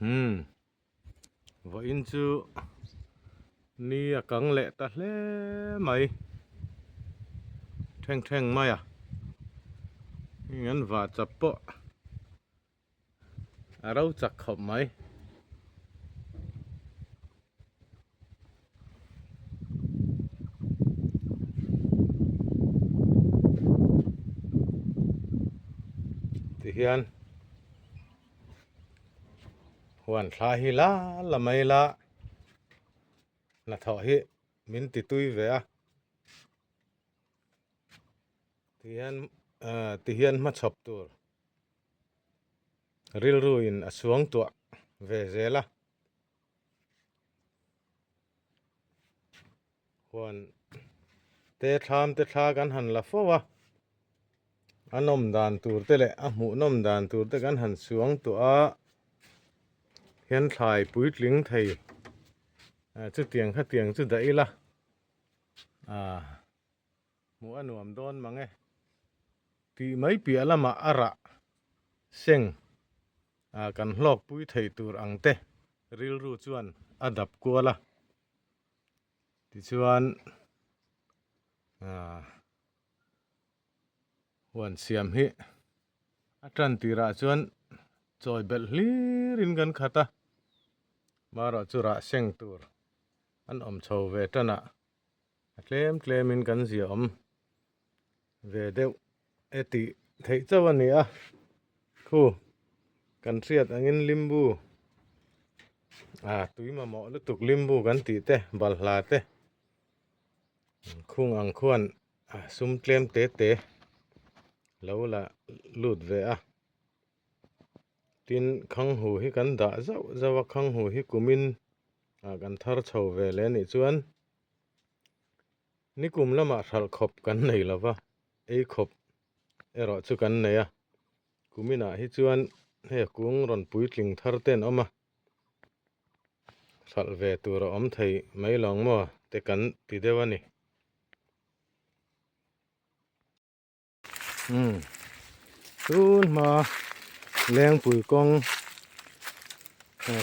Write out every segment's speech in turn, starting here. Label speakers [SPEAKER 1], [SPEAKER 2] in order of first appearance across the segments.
[SPEAKER 1] Umm vawiin chu ni a kang leh ta hle mai thleng thleng mai a heng an vah chap pawh a ro chak khawp mai. Tihian huan thla hi la la mai la hnathawh hi min ti tui ve a tihian ah tihian hmachhawp tur rilru in a suangtuah ve zel a. Huan te thlam te thla kan han la fo a, a nawm dan tur te leh a hmuh nawm dan tur te kan han suang tawh a, hian thlai puitling thei chutiang khatiang chu dah ila ah hmuh a nuam dawn mang e tih mai piah lamah a rah seng ah kan hlawk pui theih tur ang te rilru chuan a dap kual a tichuan ah huan siam hi a tan tirah chuan chawi belh hlir in kan khat a marawh chu rah seng tur an awm chho ve tan a a tlem tlem in kan zia awm ve deuh e tih theih chauh a ni a khu kan hriat angin limbu ah tui mamawh lutuk limbu kan tih te balhla te khung ang khuan sum tlem te te lo la lut ve a tin khanghu hi kan dah zauh zauh a khanghu hi kumin ah kan thar chho ve leh a nih chuan. Nikum lamah hralh khawp kan nei lo va, ei khawp erawh chu kan nei a. Kuminah hi chuan hei a kung rawn puitling thar te an awm a, hralh ve tur a awm thei mai lawng maw te kan ti deuh a ni. Umm tun hma lengpui kawng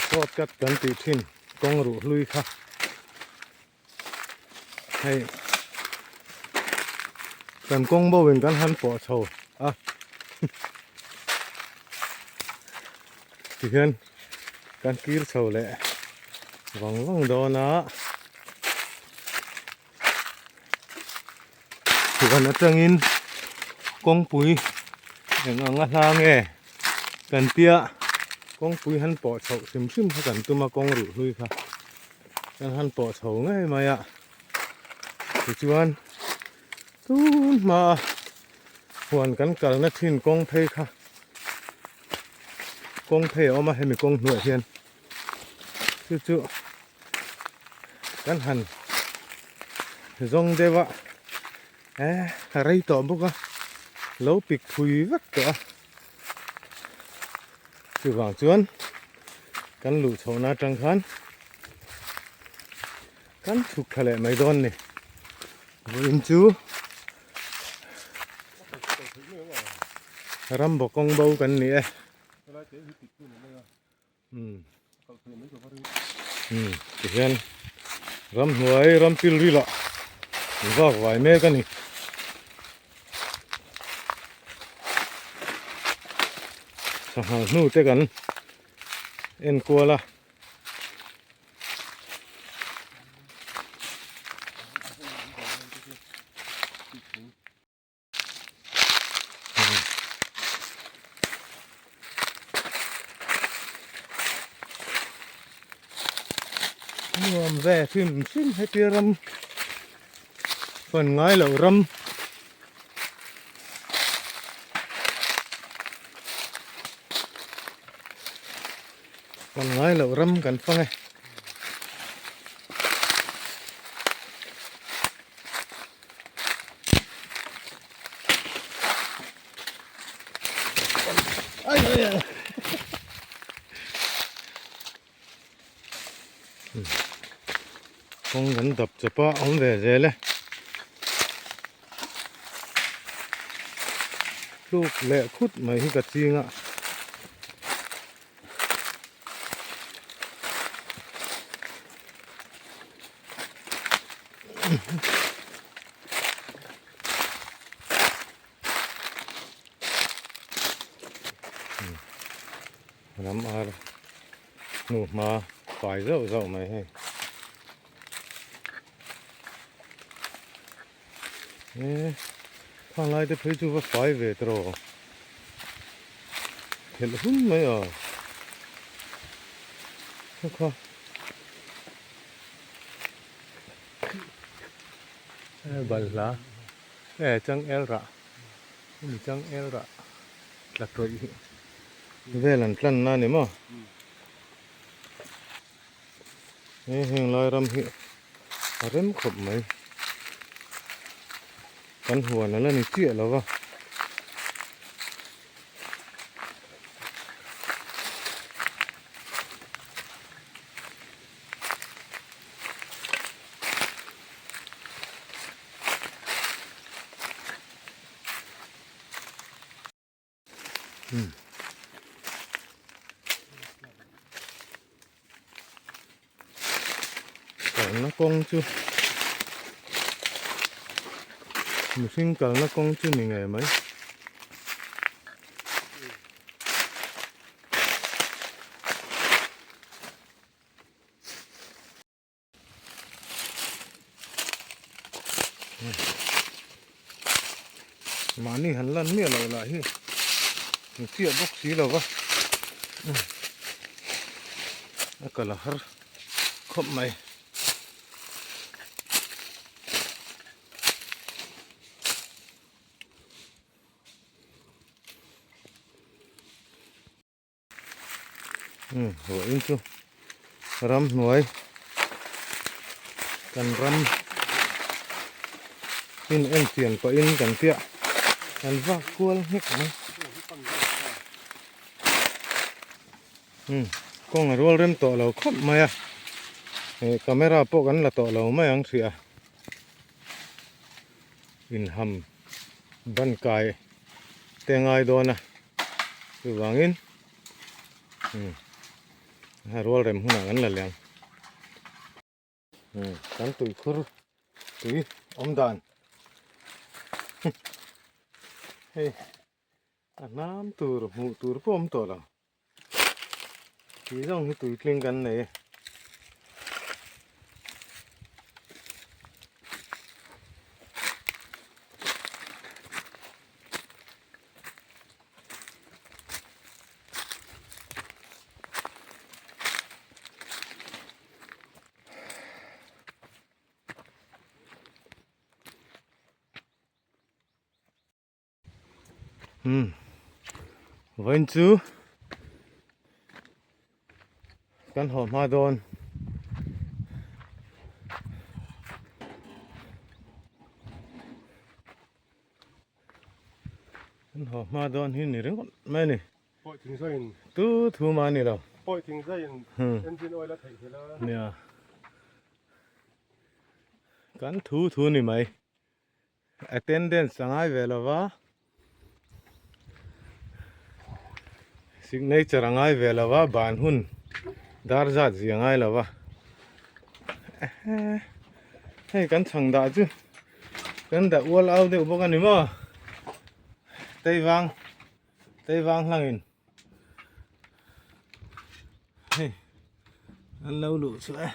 [SPEAKER 1] short cut kan tih thin kawng ruh hlui kha hei kan kawng bo in kan han pawh chho a tihian kan kir chho leh vang vang dawn a. Huan atangin kawngpui eng ang a hla nge kan tia kawngpui han pawh chhoh hrim hrim kha kan tum a kawng ruh hlui kha kan han pawh chho ngei mai a tichuan tun hmaa huan kan kalna thin kawng phei kha kawng phei a awm a hemi kawng hnuaiah hian chu chu kan han zawng deuh a eh a rei tawh bawk a lo pik phui vek tawh a chuvang chuan kan luh chhohna atang khan kan chhuk thla leh mai dawn ni vawiin chu rambo kawng bo kan ni e. Umm umm tihian ramhnuai ram pil ril ah vak vai mek a ni sangha hnu te kan en kual a. Nuam ve hrim hrim hetia ram fan ngai loh ram fan ngai loh ram kan fang e. Ai ai ai. Kawng kan dap chawp a awm ve zel e. Tluk leh khut mai hi ka ching a. Ram ar hnu hma fai zauh zauh mai hei. E khang lai te phei chu va fai ve tawh thelh hun mai a kha kha e balhla e changel rah hemi changel rah tla tawih hi vel an tlan na ni maw. He heng lai ram hi a rem khawp mai kan huan ala ni chiah lo va. Kalna kawng chu mihring kalna kawng chu ni ngei mai. Mahni han lan miah loh lah hi ni chiah bawk si lo va a kal a har khawp mai. Ruahin chu ramhnuai kan ram in en chian pahin kan piah kan vak kual nghek mai kawng a rual rem tawh lo khawp mai a ih camera pawh kan la tawh lo mai ang hria inham ban kai te ngai dawn a. Chuvangin a rual rem hunah kan la leng kan tuikhur tui awm dan hei a hnam tur hmuh tur pawh awm tawh lo tih zawng hi tuitling kan nei e. Umm vawiin chu kan haw hma dawn. An haw hma dawn hi ni ringawt mai a ni.
[SPEAKER 2] Pawi thing zaiin.
[SPEAKER 1] Tu thu mah a ni lo.
[SPEAKER 2] Pawi thing zaiin engine oil a theih nghilh a.
[SPEAKER 1] Nia. Kan thu thu ni mai. Attendance a ngai ve lo va. Signature a ngai ve lo va ban hun dar zat zia ngai lo va. Hei kan chhang dah chu. Kan dah ual au deuh bawk a ni maw? Teivang teivang hlangin hei an lo luh chu e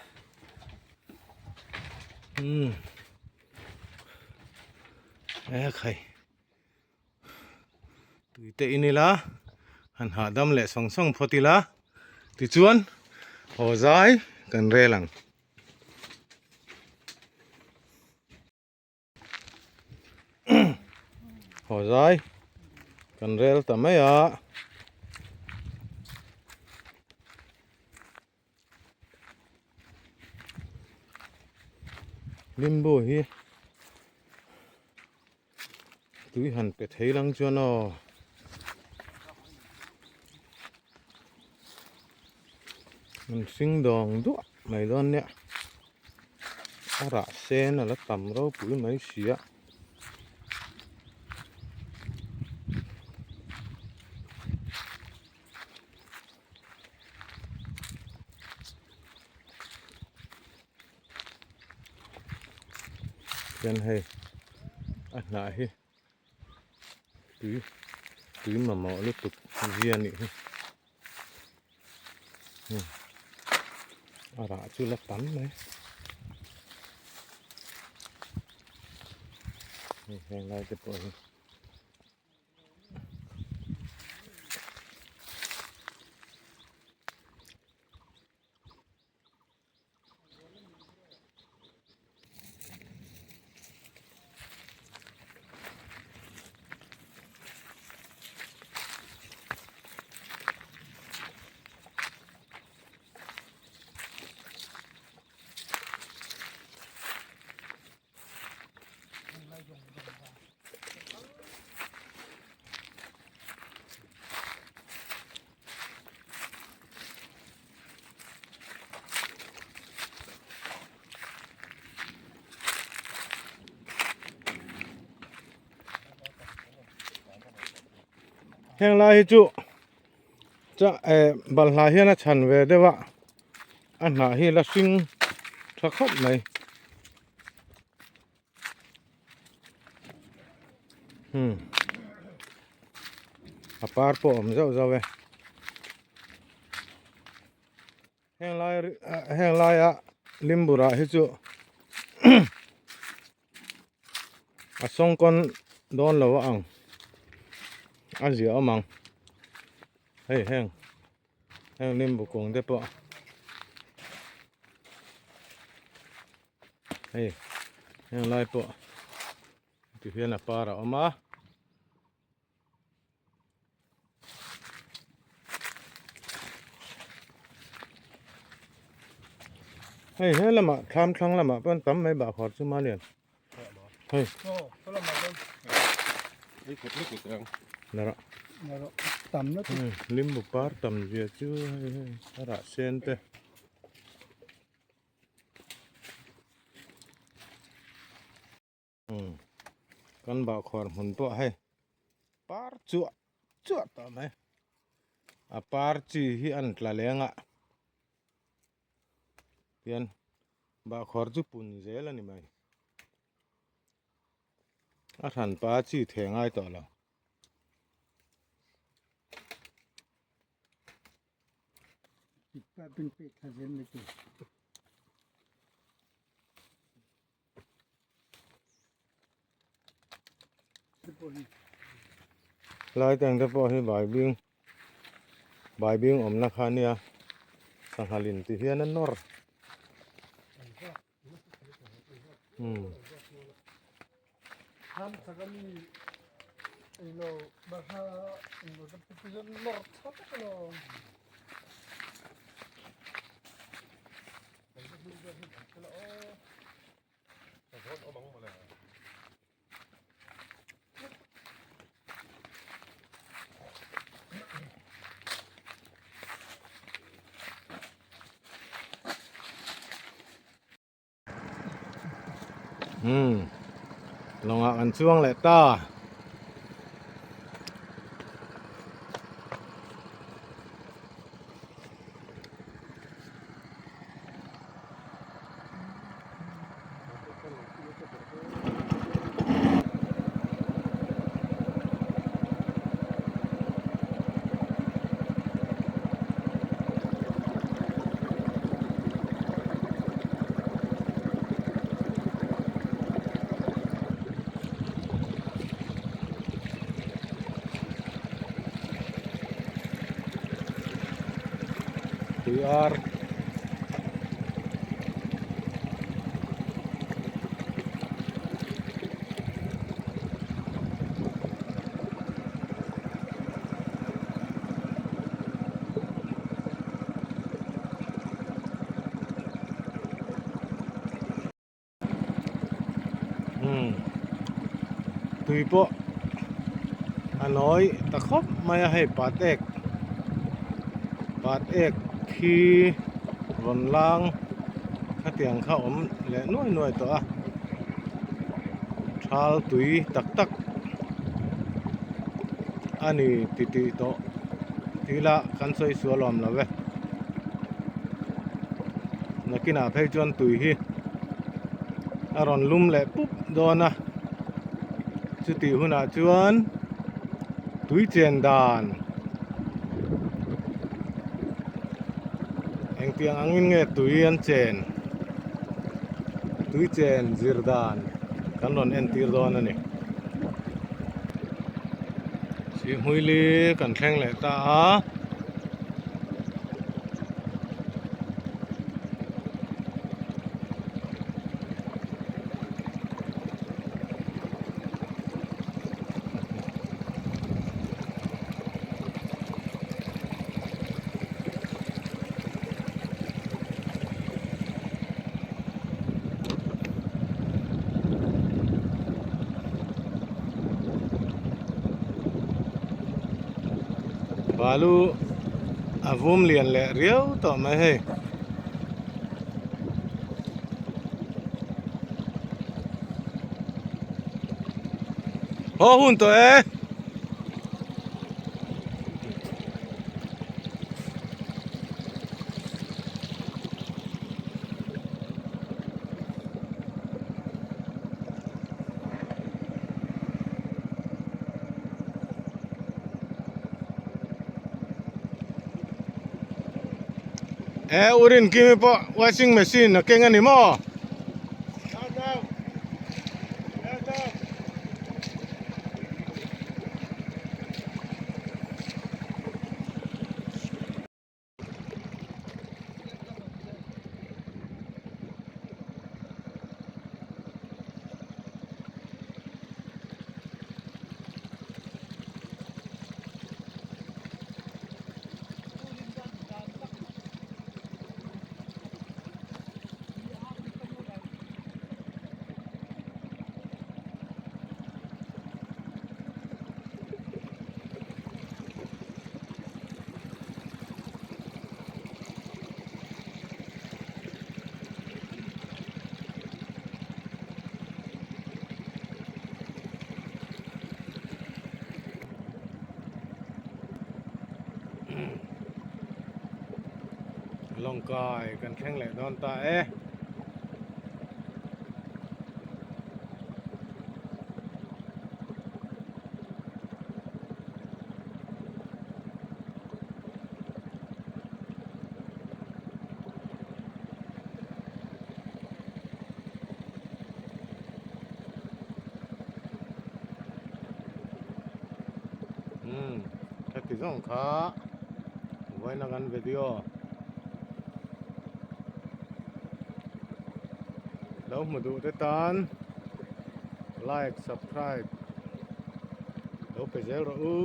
[SPEAKER 1] umm e khai tui te in ila han hahdam leh sawng sawng phawt ila tichuan haw zai kan rel ang. Haw zai kan rel ta mai a. Limbu hi tui han pe thei lang chuan aw. An hring dawng duah mai dawn nia a rah sen a la tam ropui mai si a. Chuan hei a hnah hi tui tui mamawh lutuk zia anih hi a rah chu la tam mai hei heng lai te pawh hi. Heng lai hi chu cha eh balhla hian a chhan ve deuh a a hnah hi la hring tha khawp mai. Hmm a par pawh a awm zauh zauh e heng lai heng laia limburah hi chu a sawngkawn dawn lo a ang a zia awm ang hei heng heng limbu kung te pawh. Hei heng lai pawh ti hian a par a awm a. Hei he lamah thlam thlang lamah pawh tam mai bahkhawr chu malian. Hei. Limbu par tam zia chu hei hei a rah sen te. Kan bahkhawr hmun pawh hei par chuah chuah tawh mai a par chi hi an tla leng a tian bahkhawr chu pun zel a ni mai a hranpa chi theh ngai tawh lo. Lai teng te pawh hi baibing baibing awmna kha ania sangha lin ti hian a nawr umm. Umm lawngah kan chuang leh ta. Tui ar Umm tui pawh a nawi ta khawp mai a hei pat ek pat ek khi rawn lang khatiang kha awm leh nuai nuai tawh a thal tui tak tak a ni titih tawh tila kan sawi sual awm lo ve nakinah phei chuan tui hi. A rawn lum leh pup dawn a, chutih hunah chuan tui chen dan engtiang angin nge tui an chen tui chen zir dan kan rawn entir dawn a ni. Sihhmuili kan thleng leh ta a. Balu a vum lian leh riau tawh mai hei. Haw hun tawh e. E urin kimi pawh washing machine a keng a ni maw? Lawngkai kan thleng leh dawn ta e. Umm heti zawng kha vawiin a kan video lo hmu duh te tan like subscribe lo pe zel rawh u.